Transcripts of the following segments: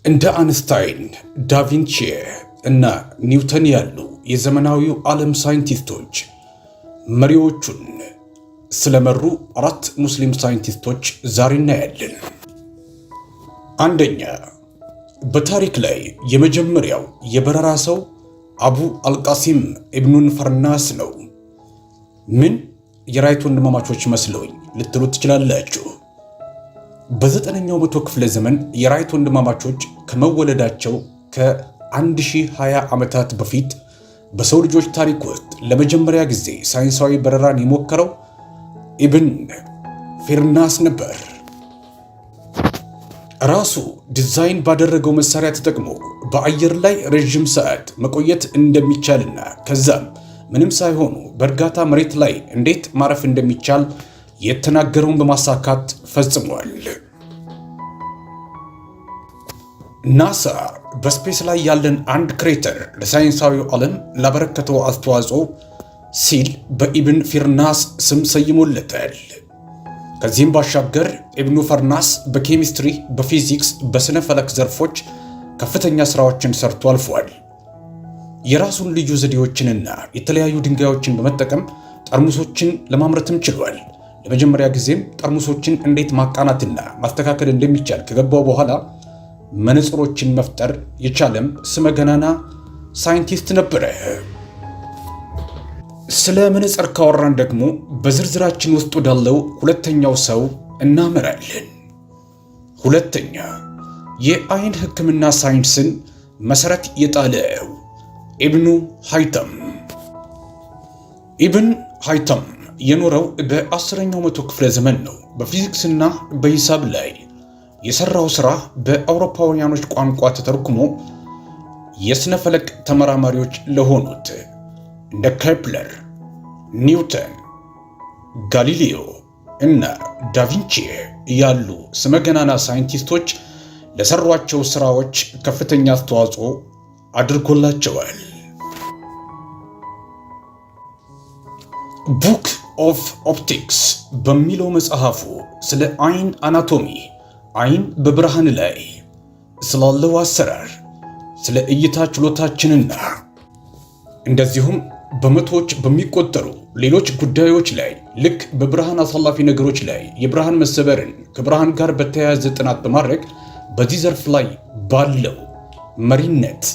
እንደ አንስታይን፣ ዳቪንቺ እና ኒውተን ያሉ የዘመናዊው ዓለም ሳይንቲስቶች መሪዎቹን ስለመሩ አራት ሙስሊም ሳይንቲስቶች ዛሬ እናያለን። አንደኛ፣ በታሪክ ላይ የመጀመሪያው የበረራ ሰው አቡ አልቃሲም ኢብኑን ፈርናስ ነው። ምን የራይት ወንድማማቾች መስለውኝ ልትሉ ትችላላችሁ። በ9ኛው መቶ ክፍለ ዘመን የራይት ወንድማማቾች ከመወለዳቸው ከ1020 ዓመታት በፊት በሰው ልጆች ታሪክ ውስጥ ለመጀመሪያ ጊዜ ሳይንሳዊ በረራን የሞከረው ኢብን ፌርናስ ነበር። ራሱ ዲዛይን ባደረገው መሳሪያ ተጠቅሞ በአየር ላይ ረዥም ሰዓት መቆየት እንደሚቻልና ከዛም ምንም ሳይሆኑ በእርጋታ መሬት ላይ እንዴት ማረፍ እንደሚቻል የተናገረውን በማሳካት ፈጽሟል። ናሳ በ space ላይ ያለን አንድ crater ለሳይንሳዊው ዓለም ላበረከተው አስተዋጽኦ ሲል በኢብን ፊርናስ ስም ሰይሞለታል። ከዚህም ባሻገር ኢብኑ ፈርናስ በኬሚስትሪ፣ በፊዚክስ፣ በስነ ፈለክ ዘርፎች ከፍተኛ ስራዎችን ሰርቶ አልፏል። የራሱን ልዩ ዘዴዎችንና የተለያዩ ድንጋዮችን በመጠቀም ጠርሙሶችን ለማምረትም ችሏል። ለመጀመሪያ ጊዜም ጠርሙሶችን እንዴት ማቃናትና ማስተካከል እንደሚቻል ከገባው በኋላ መነጽሮችን መፍጠር የቻለም ስመገናና ሳይንቲስት ነበረ። ስለ መነጽር ካወራን ደግሞ በዝርዝራችን ውስጥ ወዳለው ሁለተኛው ሰው እናመራለን። ሁለተኛ፣ የአይን ሕክምና ሳይንስን መሰረት የጣለው ኢብኑ ሃይተም። ኢብን ሃይተም የኖረው በ10ኛው መቶ ክፍለ ዘመን ነው። በፊዚክስና በሂሳብ ላይ የሰራው ስራ በአውሮፓውያኖች ቋንቋ ተተርጉሞ የስነ ፈለክ ተመራማሪዎች ለሆኑት እንደ ኬፕለር፣ ኒውተን፣ ጋሊሌዮ እና ዳቪንቺ ያሉ ስመገናና ሳይንቲስቶች ለሰሯቸው ስራዎች ከፍተኛ አስተዋጽኦ አድርጎላቸዋል። Book of Optics በሚለው መጽሐፉ ስለ አይን anatomy፣ አይን በብርሃን ላይ ስላለው አሰራር፣ ስለ እይታ ችሎታችንና እንደዚሁም በመቶዎች በሚቆጠሩ ሌሎች ጉዳዮች ላይ ልክ በብርሃን አሳላፊ ነገሮች ላይ የብርሃን መሰበርን ከብርሃን ጋር በተያያዘ ጥናት በማድረግ በዚህ ዘርፍ ላይ ባለው መሪነት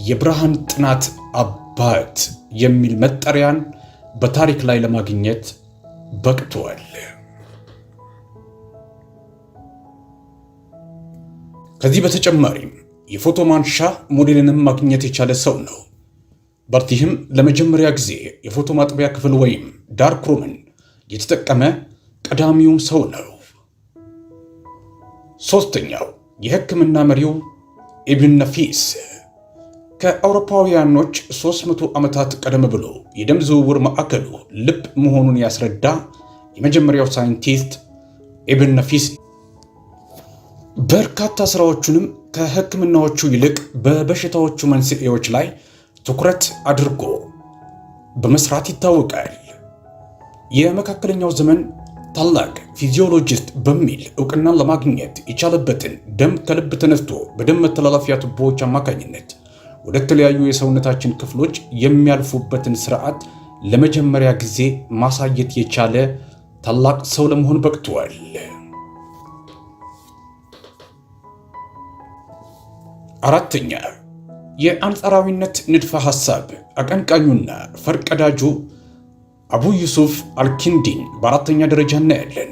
የብርሃን ጥናት አባት የሚል መጠሪያን በታሪክ ላይ ለማግኘት በቅቷል። ከዚህ በተጨማሪም የፎቶ ማንሻ ሞዴልንም ማግኘት የቻለ ሰው ነው። በዚህም ለመጀመሪያ ጊዜ የፎቶ ማጥቢያ ክፍል ወይም dark room ን የተጠቀመ ቀዳሚውም ሰው ነው። ሶስተኛው የሕክምና መሪው ኢብን ነፊስ ከአውሮፓውያኖች 300 ዓመታት ቀደም ብሎ የደም ዝውውር ማዕከሉ ልብ መሆኑን ያስረዳ የመጀመሪያው ሳይንቲስት ኢብን ነፊስ በርካታ ስራዎቹንም ከሕክምናዎቹ ይልቅ በበሽታዎቹ መንስኤዎች ላይ ትኩረት አድርጎ በመስራት ይታወቃል። የመካከለኛው ዘመን ታላቅ physiologist በሚል እውቅናን ለማግኘት የቻለበትን ደም ከልብ ተነስቶ በደም መተላለፊያ ቱቦዎች አማካኝነት ወደ ተለያዩ የሰውነታችን ክፍሎች የሚያልፉበትን ስርዓት ለመጀመሪያ ጊዜ ማሳየት የቻለ ታላቅ ሰው ለመሆን በቅቷል። አራተኛ፣ የአንጻራዊነት ንድፈ ሐሳብ አቀንቃኙና ፈርቀዳጁ አቡ ዩሱፍ አልኪንዲን በአራተኛ ደረጃ እናያለን።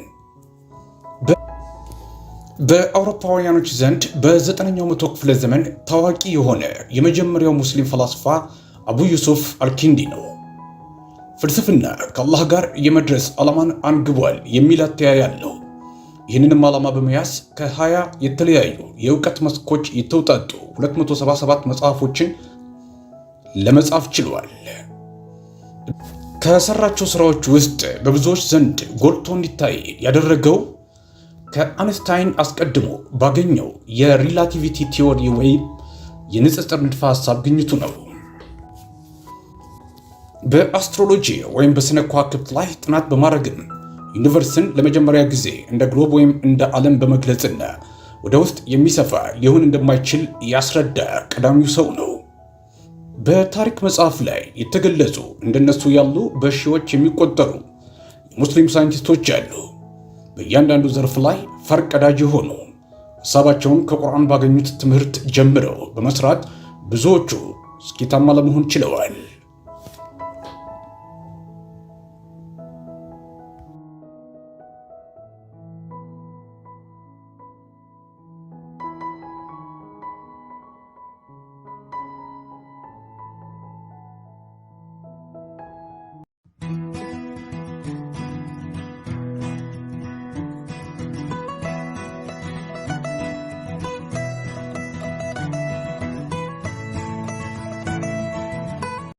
በአውሮፓውያኖች ዘንድ በ9ኛው መቶ ክፍለ ዘመን ታዋቂ የሆነ የመጀመሪያው ሙስሊም ፈላስፋ አቡ ዩሱፍ አልኪንዲ ነው። ፍልስፍና ከአላህ ጋር የመድረስ ዓላማን አንግቧል የሚል አተያይ አለው። ይህንንም ዓላማ በመያዝ ከ20 የተለያዩ የእውቀት መስኮች የተውጣጡ 277 መጽሐፎችን ለመጻፍ ችሏል። ከሰራቸው ስራዎች ውስጥ በብዙዎች ዘንድ ጎልቶ እንዲታይ ያደረገው ከአንስታይን አስቀድሞ ባገኘው የ relativity theory ወይም የንጽጽር ንድፈ ሐሳብ ግኝቱ ነው። በ astrology ወይም በስነ ከዋክብት ላይ ጥናት በማድረግም universe ን ለመጀመሪያ ጊዜ እንደ globe ወይም እንደ ዓለም በመግለጽና ወደ ውስጥ የሚሰፋ ሊሆን እንደማይችል ያስረዳ ቀዳሚው ሰው ነው። በታሪክ መጽሐፍ ላይ የተገለጹ እንደነሱ ያሉ በሺዎች የሚቆጠሩ የሙስሊም ሳይንቲስቶች አሉ። በእያንዳንዱ ዘርፍ ላይ ፈርቀዳጅ የሆኑ፣ ሀሳባቸውን ከቁርአን ባገኙት ትምህርት ጀምረው በመስራት ብዙዎቹ ስኬታማ ለመሆን ችለዋል።